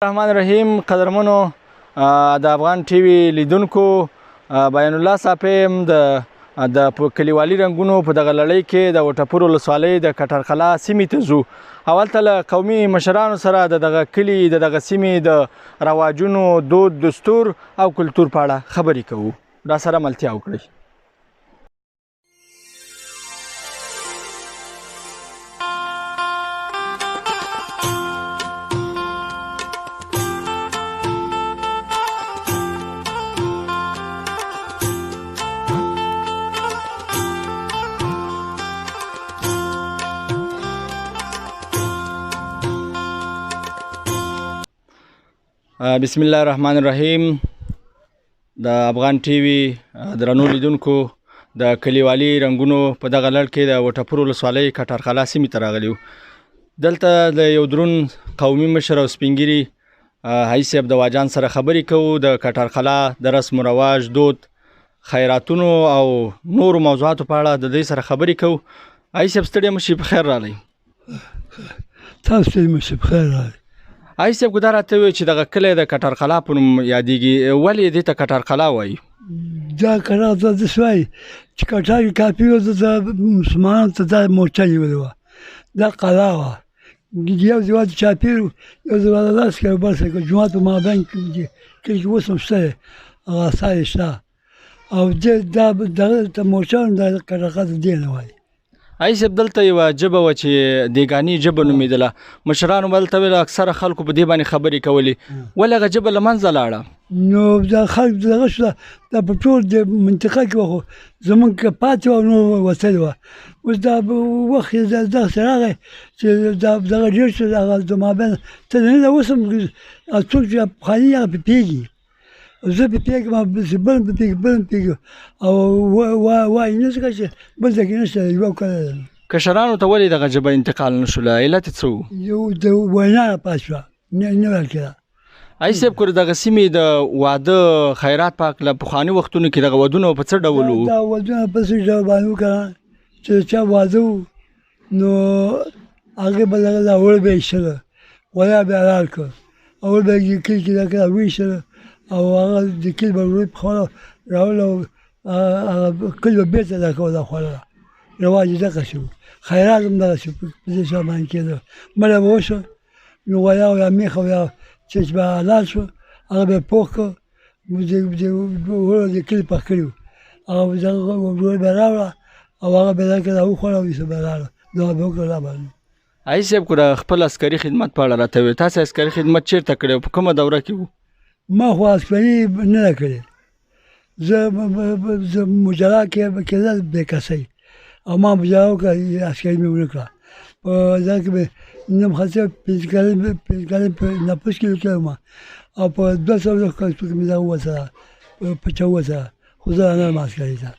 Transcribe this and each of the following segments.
الرحمن الرحیم. قدرمنو د افغان ټي وي لیدونکو، بیان الله صاحب د په کلیوالي رنګونو په دغه لړۍ کې د وټپور ولسوالۍ د کټرقلا سیمې ته ځو او هلته له قومي مشرانو سره د دغه کلي د دغه سیمې د رواجونو، دود، دستور او کلتور په اړه خبرې کوو. را سره ملتیا وکړئ. بسم الله الرحمن الرحیم. د افغان ټي وي درنو لیدونکو، د کلیوالي رنګونو په دغه لړ کې د وټپور ولسوالۍ کټارقلا سیمې ته راغلي یو. دلته د یو درون قومي مشر او سپینګیري حاجي صاحب د واجان سره خبرې کوو، د کټارقلا د رسم و رواج، دود، خیراتونو او نورو موضوعاتو په اړه د دوی سره خبرې کوو. حاجي صاحب، ستړي مه شئ، په خیر راغلی. تاسو ستړي مه شئ، په خیر راغلی. حاجي صاحب، که دا راته ووایې چې دغه کلی د کټارقلا په نوم یادېږي، ولې دې ته کټارقلا وایي؟ دا کټار ته داسې وایي چې کټار کې کافي و، دلته مسلمانانو ته دا مورچه نیولې وه، دا قلا وه. یو دیوال د چاپېر، یو دیوال د لاس کې، بل څه جومات په مابین کې کلي کې اوس هم شته دی، هغه اثار یې شته. او دا دغه ته مورچه دا کټارقلا ته دې نه وایي. حاجي صاحب، دلته یوه ژبه وه چې دیګاني ژبه نومېدله، مشرانو به دلته ویل، اکثره خلکو په دې باندې خبرې کولې، ولې هغه ژبه له منځه لاړه؟ نو دا خلک دغه شوه، دا په ټول د منطقه کې وه، خو زمونږ که پاتې وه نو وتلې وه. اوس دا وخت یې داسې راغی چې دا دغه ډېر شو، هغه د مابین ته نه ده. اوس هم څوک چې پخواني هغه پرې پوهېږي، زه پرې پوهېږم، بل هم پرې پوهېږي، بل هم پوهېږي او وایي نه، ځکه چې بل ځای کې نشته، یوه کلی ده. کشرانو ته ولې دغه ژبه انتقال نه شوله، علت یې څه و؟ یو د وینا نه پاتې شوه، نه ویل کېده. حاجي صاحب، که دغه سیمې د واده خیرات په هکله، پخواني وختونو کې دغه ودونه په څه ډول وو؟ دا ودونه په څه ډول باندې وکړه چې چا واده و نو هغې به دغه دا اوړه به یې ایشله، غوړیا به یې حلال کړ، اوړه به یې کلي کې دغه ویشله او هغه د کلي به ډوډۍ پخوله راوړله او هغه کلي به بېرته دا کوله خوړله. رواج یې دغسې و، خیرات هم دغسې په دې شان باندې کېده. مړی به وشو نو غوړیا او یا میخه او یا څه چې به حلال شو هغه به یې پوخ کړ، اوړه د کلي پخ کړي وو، هغه ډوډۍ به یې راوړه او هغه به یې دغه را وخوړه او وروسته به یې راوړه، دعا به یې وکړه را باندې. حاجي صاحب، که د خپل عسکري خدمت په اړه راته ووایې، تاسې عسکري خدمت چېرته کړی او په کومه دوره کې وو؟ ما خو عسکري نه ده کړې، زه مجرا کې کېدل بې کسۍ او ما مجرا وکړه، عسکري مې ونه کړه. په ځای کې مې نیم خرڅه 5 کلن په نفوس کې لیکلی وم او په 200 کال کې مې دا ووتله په چا ووتله، خو زه نه یم عسکري ته.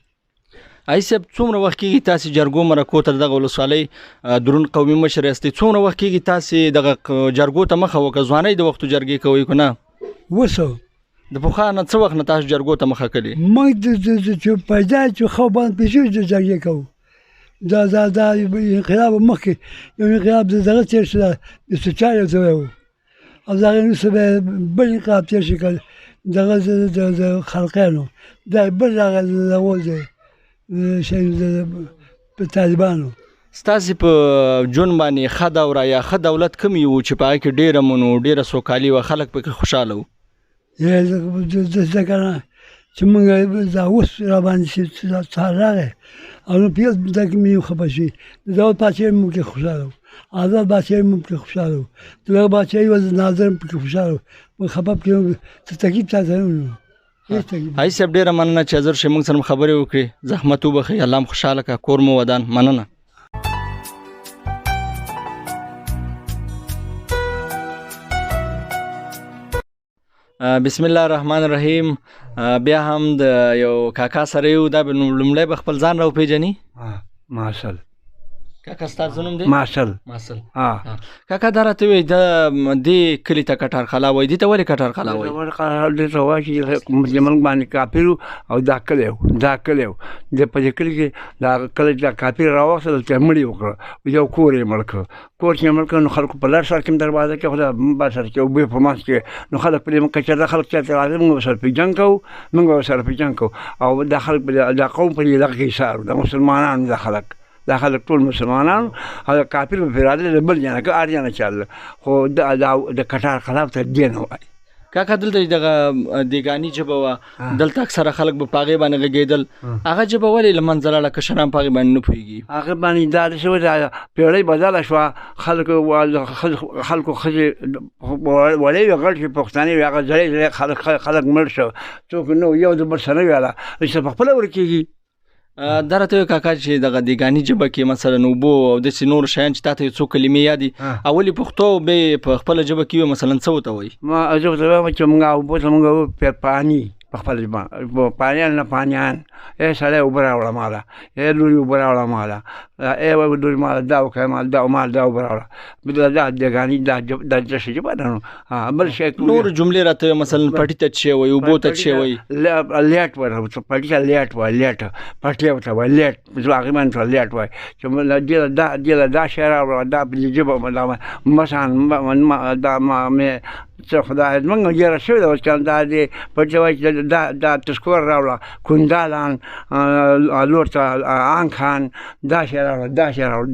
حاجي صاحب، څومره وخت کېږي تاسې جرګو مرکو ته دغه ولسوالۍ درون قومي مشر یاستئ، څومره وخت کېږي تاسې دغه جرګو ته مخه وکړه؟ ځوانۍ د وختو جرګې کوئ که نه؟ اوس د پخوا نه څه وخت نه تاسو جرګو ته مخه کړې؟ موږ چې پیدا چې خو باندې پیسې د جرګې کوو. دا دا دا انقلاب مخکې یو انقلاب د دغه تېر شو، د سچار یو ځای و او د هغې وروسته بیا بل انقلاب تېر شو، که دغه د خلقیانو دا بل راغی، د دغو د طالبانو. ستاسې په ژوند باندې ښه دوره یا ښه دولت کوم یو چې په هغه کې ډېر امن و، ډېره سوکالي وه، خلک پکې خوشحاله وو؟ زه که نه چې موږ دا اوس را باندې چې راغی او نو په یو ځای کې مې خفه شي. د دولت پاچاهي مو پکې خوشحاله وو، آزاد پاچاهي مو پکې خوشحاله وو، د دغه پاچاهي وه، ناظر هم پکې خوشحاله وو، خفه پکې څه تکلیف چاته نه و، هېڅ تکلیف. حاجي صاحب، ډېره مننه چې حاضر شئ، موږ سره مو خبرې وکړې. زحمت وبخښئ، الله مو خوشحاله کړه، کور مو ودان. مننه. بسم الله الرحمن الرحیم. بیا هم د یو کاکا سره یو، دا به لومړی به خپل ځان راوپېژني. ماشال. کاکا ستا څه نوم دی؟ ماسل. ماسل. ها. کاکا دا راته وایي، د دې کلي ته کټار قلا وایي، دې ته ولې کټار قلا وایي؟ دې ته وایي چې مسلمان باندې کافر او دا کلی و، دا کلی و. د په دې کلي کې دا کله چې دا کافر راوستل، دلته یې مړي وکړه، یو کور یې مړ کړ. کور چې یې مړ کړ نو خلکو په لر سر کې هم دروازه کې، خو دا بر سر کې اوبه په منځ کې، نو خلک پرې که چېرته خلک چېرته راځي، موږ به سره پرې جنګ کوو، موږ به سره پرې جنګ کوو. او دا خلک دا قوم په دې دغه کې ایسار و، د مسلمانانو دا خلک، دا خلک ټول مسلمانان او کافر به پرې راغلي د بل ځای نه، که هر ځای نه چلل، خو د کټار قلا ته دې نه وایي. کاکا دلته دغه دیګاني ژبه وه، دلته اکثره خلک به په هغې باندې غږېدل، هغه ژبه ولې له منځه لاړه؟ کشران په هغې باندې نه پوهېږي. هغه باندې دا داسې وه، دا پېړۍ بدله شوه، خلکو ښځې وړې وې، غټ شوې پښتانې وې، هغه زړې زړې خلک مړ شو، څوک نه یو د بل سره نه ویله، چې په خپله ورکېږي. دا راته ووایه کاکا چې دغه دیګاني ژبه کې مثلا اوبو او داسې نور شیان چې تاته یو څو کلمې یادې، اولې پښتو به په خپله ژبه کې وي، مثلا څه ورته وایي؟ ما زه ورته وایم چې موږ اوبو ته موږ پاني په خپله ژبه، پانیان نه پانیان، ای سړی اوبه راوړه ماله، ای لوري اوبه راوړه ماله، ای لوري ماله دا وکړه، ماله دا ماله دا اوبه راوړه، دا دیګاني دا داسې ژبه ده. نو بل شی نور جملې راته وایه، مثلا پټي ته څه وایي، اوبو ته څه وایي؟ لیټ وایي، پټي ته لیټ وایي، لیټ پټي ورته وایي، لیټ زه هغې باندې ورته لیټ وایي چې دې له دا شی راوړه، دا په دې ژبه دا مثلا دا ما مې څه خدای موږ ډېره شوې ده اوس که دا دې پټي وایي چې دا تسکور راوړه، کندالان، لور ته آنکان، دا شی راوړه، دا شی راوړه،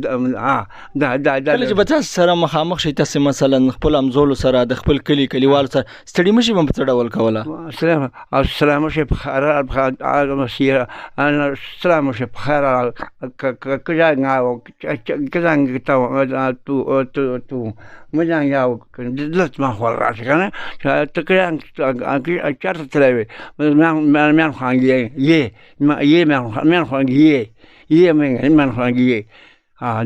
دا، دا، دا. کله چې به تاسو سره مخامخ شئ، تاسې مثلا خپل همزولو سره، د خپل کلي کلیوالو سره ستړي مشي به په څه ډول کوله؟ سلام شي په خیر، سلام شي په خیر، تو مجان یاو دلته ما خو راشي که نه، ته چېرته تللی وې؟ میان خوانګي یې، یې میان خوانګي یې، یې میان خوانګي یې.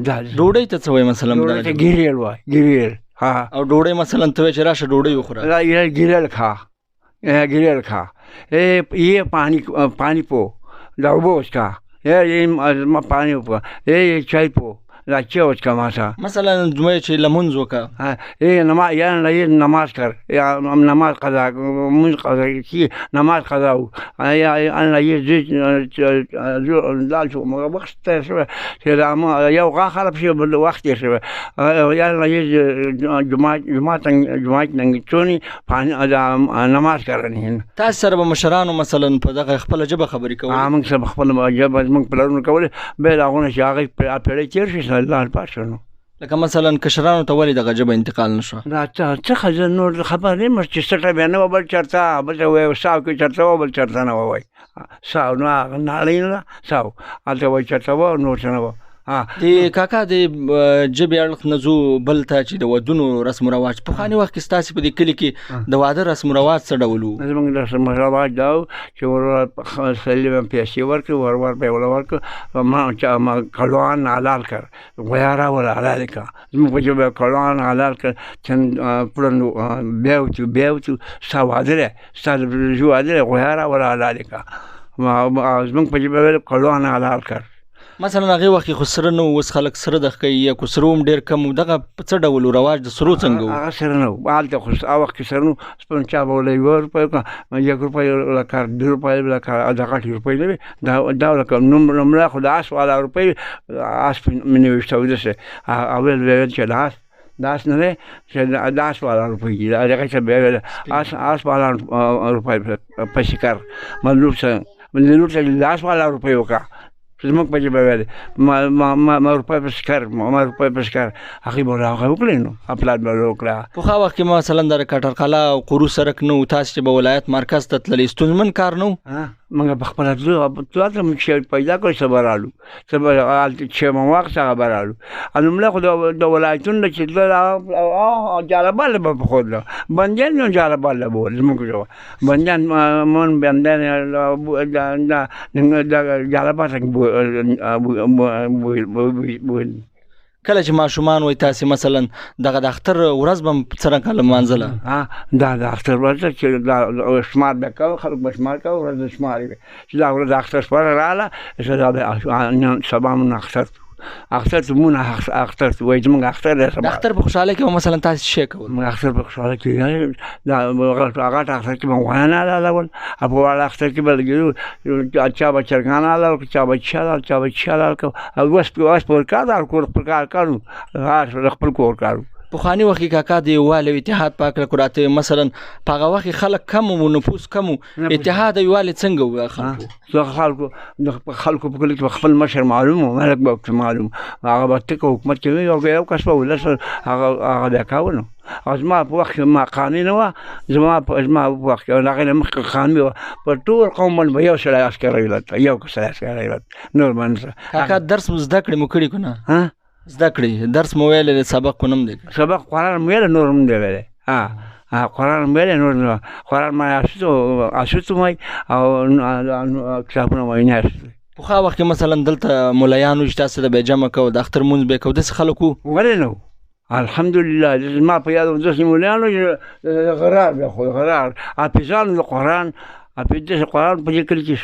دا ډوډۍ ته څه وایي مثلا؟ ډوډۍ ته ګیریل وایي، ګیریل. او ډوډۍ مثلا ته وایې چې راشه ډوډۍ وخوره؟ ګیریل ښه، ګیریل ښه، یې پانی پو، دا اوبه وڅښه، یې ما پانی وپوه، یې چای پو، دا چای وڅښه ما سره. مثلا دوی چې لمونځ وکړه. یې یا نه، یې نماز کړ، یا نماز قضا، مونځ قضا کړي، نماز قضا و. یا نه، یې لاړ شو، مګر وخت تېر شوی چې دا یو غاښ خراب شي، بل وخت تېر شوی. یا نه، یې جماعت ننګ چونی، پانی، دا نماز کړنی. تاسو سره به مشرانو مثلا په دغه خپله ژبه خبرې کولې؟ موږ سره به خپله ژبه زموږ پلرونو کولې، بیا له هغو نه چې هغې پېړۍ تېر شي، الله پاک شو. نو لکه مثلا کشرانو ته ولې دغه ژبه انتقال نه شوه؟ دا څه ښه، زه نور خبر نه یم چې څه بیا نه وه، بل چېرته، بل څه وایي، ساو کې چېرته وه، بل چېرته نه وه وایي. ساو نو هغه ناړۍ نه ده، ساو هلته وایي چېرته وه، نور څه نه وه. د کاکا د ژبې اړخ نه ځو بل ته چې د ودونو رسم و رواج. پخواني وخت کې ستاسې په دې کلي کې د واده رسم و رواج څه ډول و؟ زموږ رسم و رواج دا و چې ورور سړي به پیسې ورکړې، ورور به یې ورله ورکړ، ما چې ما کلوان حلال کړ، غویا راوړه حلال یې کړه. زموږ په ژبه کلوان حلال کړ، چې پړندو، بیا وتو، بیا وتو، ستا واده دی، ستا د زوی واده دی، غویا راوړه حلال یې کړه. زموږ په ژبه ویل کلوان حلال کړ. مثلا هغې وخت کې خو سره نه وو، اوس خلک سره د ښکوي، یا کو سره هم ډېر کم وو، دغه په څه ډول و رواج د سرو څنګه و؟ هغه سره نه وو، هلته خو هغه وخت کې سره نه وو. سپین چا به ولې یوه روپۍ وکړه، یو روپۍ لکه دوه روپۍ لکه د غټې روپۍ نه وې، دا لکه لومړی خو د آس والا روپۍ، آس مې نه ویشته و داسې. اول به ویل چې د آس، د آس نه دی، چې د آس والا روپۍ دي، هغه څه به ویل، آس والا روپۍ پسې کړ. ما لور څه، لور ته د آس والا روپۍ وکړه. زموږ په ژبه ویل، ما روپۍ پسې کړ، ما روپۍ پسې کړ. هغې به هغه وکړې نو، پلار به وکړه. پخوا وخت کې مثلا د کټرقلا او قرو سړک نه و، تاسې چې به ولایت مرکز ته تللې، ستونزمن کار نه و؟ موږ په خپله تلو، تلو ته موږ چې پیدا کړو، څه به رالو، څه به هلته چې مو واخیست، هغه به رالو. لومړی خو د ولایتونو نه چې تلل، جالبال به په خود له. بندیان نو جالبال له بول، زموږ ژبه. بندیان، مون بندیان، د جالبال څخه بو-، کله چې ماشومان وئ تاسې مثلا دغه د اختر ورځ به هم څرنګه لمانځله؟ دا د اختر ورځ ده چې دا شمار به کوو، خلک به شمار کوو، ورځ د شمار وي. چې دا ورځ د اختر شپه راغله، چې دا به نن سبا مونږ اختر اختر ته مونږ اختر ته وایي، زمونږ اختر دی. د اختر په خوشحالۍ کې به مثلا تاسو څه شی کول؟ موږ اختر په خوشحالۍ کې دا غټ اختر کې به غویان حلالول، او په واړه اختر کې به لګېدو، چا به چرګان حلال کړ، چا به چي حلال، چا به چي حلال کړ، او اوس په کار د هر کور خپل کار کارو، هر خپل کور کارو. پخواني وخت کې کاکا د یووالي او اتحاد په هکله راته وایي، مثلا په هغه وخت کې خلک کم وو، نفوس کم وو، اتحاد او یووالی څنګه وو خلکو؟ خلکو خلکو په کلي کې خپل مشر معلوم و، ملک به پکې معلوم، هغه به ټیک حکومت کې یو کس به ولس هغه بیا کاوه. نو او زما په وخت کې ما قانع نه وه، زما په وخت کې هغې نه مخکې قانع وه، په ټول قوم باندې به یو سړی عسکر راویلت، یو سړی عسکر راویلت، نور به نه. کاکا درس مو زده کړې مو کړي که نه؟ زده کړې درس مو ویلی دی، سبق خو نه دی کړی؟ سبق قرآن مو ویلی، نور هم دی ویلی. قرآن مو ویلی، نور نه. قرآن ما اسوتو وایي او کتابونه وایي نه اسوتو. پخوا وخت کې مثلا دلته ملایانو چې تاسو ته به جمع کو، د اختر مونځ به کو، داسې خلک وو؟ ولې نه وو؟ الحمدلله زما په یاد داسې ملایانو غرار بیا خو غرار حافظانو د قرآن، حافظ داسې قرآن په دې کلي کې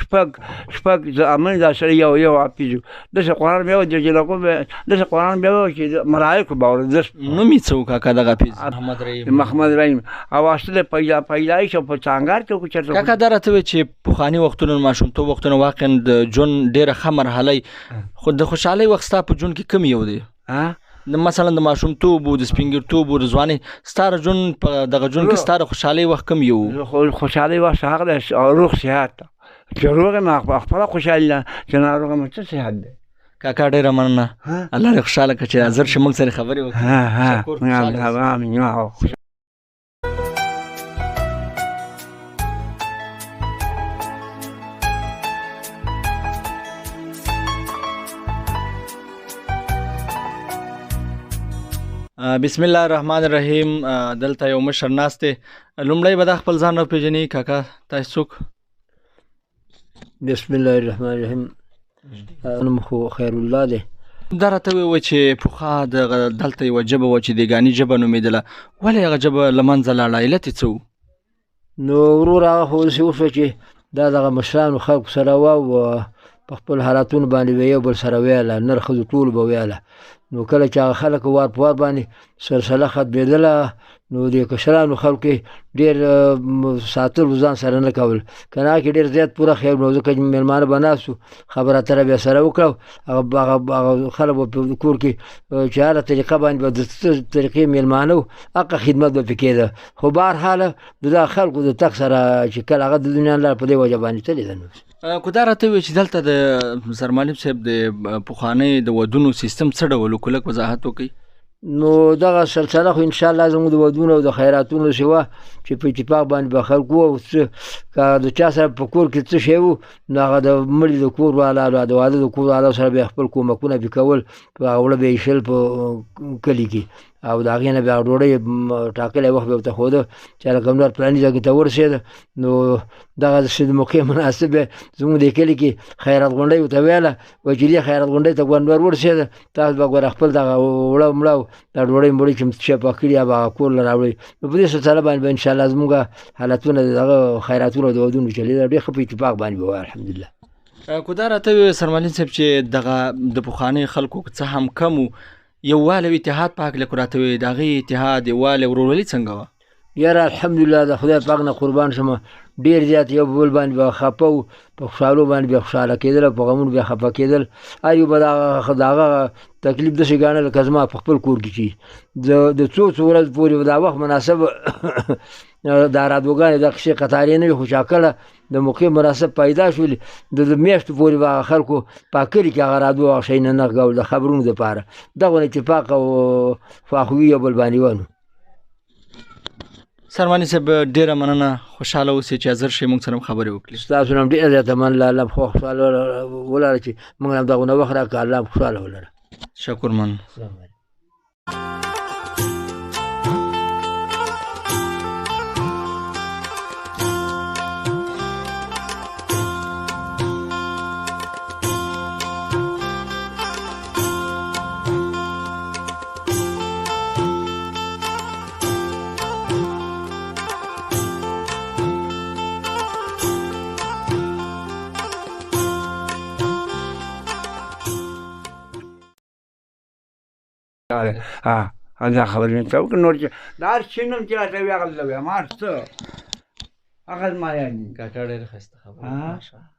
شپږ زامن دا سړی یو یو حافظ و، داسې قرآن بیا و د جینکو داسې قرآن بیا و چې ملایکو به اورېدل. داسې نوم یې څه و کاکا دغه حافظ؟ محمد رحیم. محمد رحیم. او اصل پیدایش او په څانګار کې و چېرته. کاکا دا راته وایي چې پخواني وختونه، ماشومتوب وختونه واقعا د ژوند ډېره ښه مرحله وي، خو د خوشحالۍ وخت ستا په ژوند کې کوم یو دی؟ مثلا د ماشومتوب و، د سپینګرتوب و، د ځوانۍ، ستا د ژوند په دغه ژوند کې ستا د خوشحالۍ وخت کوم یو و؟ خوشحالۍ وخت هغه دی روغ صحت، چې روغ یم خپله خوشحالي ده، چې ناروغ یم څه صحت دی. کاکا ډېره مننه، الله دې خوشحاله کړه چې حاضر شې موږ سره خبرې وکړې. شکر، خوشحاله اوسې. آمین. بسم الله الرحمن الرحیم. دلته یو مشر ناست دی، لومړی به دا خپل ځان راپېژني. کاکا تاسو څوک؟ بسم الله الرحمن الرحیم. نوم خو خیر الله دی. دا راته ووایه چې پخوا دغه دلته یوه ژبه وه چې دیګاني ژبه نومېدله، ولې هغه ژبه له منځه لاړه، علت یې څه و؟ نو ورور هغه خو داسې وشوه چې دا دغه مشرانو خلکو سره وه او په خپل حالتونو باندې به یو بل سره ویله، نر ښځو ټولو به ویله. نو کله چې هغه خلک وار په وار باندې سلسله ختمېدله، نو د کشرانو خلکو یې ډېر ساتل ځان سره نه کول، که نه هغه کې ډېر زیات پوره خیال نو ځکه چې مېلمانه به ناست وو، خبره اتره به یې سره وکړه، هغه خلک به په کور کې چې هره طریقه باندې به د څه طریقې مېلمانه وو، هغه خدمت به پرې کېده. خو بهرحاله د دغه خلکو د تګ سره چې کله هغه د دنیا لار په دې وجه باندې تللې ده. نو که دا راته ووایې چې دلته د سرمعلم صاحب د پخوانۍ د ودونو سیستم څه ډول و، که لږ وضاحت وکړئ. نو دغه سلسله خو انشاءالله زموږ د ودونو او د خیراتونو سوا چې په اتفاق باندې به خلکو وو، څه که د چا سره په کور کې څه شی وو، نو هغه د مړي د کور والا او د واده د کور والا سره به یې خپل کومکونه پرې کول، په هغه وړه به یې شل په کلي کې، او د هغې نه بیا ډوډۍ ټاکلی وخت به یې ورته ښوده چې هلکه نور فلاني ځای ته ورسېده. نو دغه داسې د موقع مناسب به زموږ دې کلي کې خیرات غونډۍ ورته ویله، وایي چې دې خیرات غونډۍ ته ګوره نور ورسېده، تاسو به ګوره خپل دغه وړه مړه او دا ډوډۍ مړۍ چې څه شی پخ کړي یا به هغه کور له راوړئ. نو په دې سلسله باندې به انشاءالله زموږ حالتونه د دغه خیراتونو د ودونو چلېده، ډېر ښه په اتفاق باندې به وه الحمدلله. که دا راته ووایې سرمعلم صاحب چې دغه د پخوانیو خلکو که څه هم کم وو، یووالی او اتحاد په هکله که راته ووایې، د هغې اتحاد، یووالی، ورورولي څنګه وه؟ یاره الحمدلله د خدای پاک نه قربان شم، ډېر زیات یو بل باندې به خفه وو، په خوشحالو باندې به خوشحاله کېدل او په غمونو به خفه کېدل. هر یو به د هغه تکلیف داسې ګڼل لکه زما په خپل کور کې چې د څو څو ورځو پورې به دا وخت مناسب دا رادوګانې دا قصې قطارې نه وي، خو چې کله د موقع مناسب پیدا شول د میاشتو پورې به هغه خلکو په کلي کې هغه رادو هغه شیونه نه غږول د خبرونو دپاره. دغه اتفاق او خواخوږي یو بل باندې وه. نو سرمانی صاحب ډېره مننه، خوشحاله اوسئ چې حاضر شئ موږ سره هم خبرې وکړي. ستاسو نه هم ډېره زیاته مننه، الله مو خوشحاله ولره چې موږ هم دغه وخت راکړه، الله مو خوشحاله ولره. شکرمن. السلام علیکم. راغلی. ها، دا خبرې مې ته وکړه. نور چې دا هر شي نوم چې راته وي هغه زه وایم، هر څه هغه زما یاد دي. کاکا، ډېره ښایسته خبره. ها؟ ماشاءالله.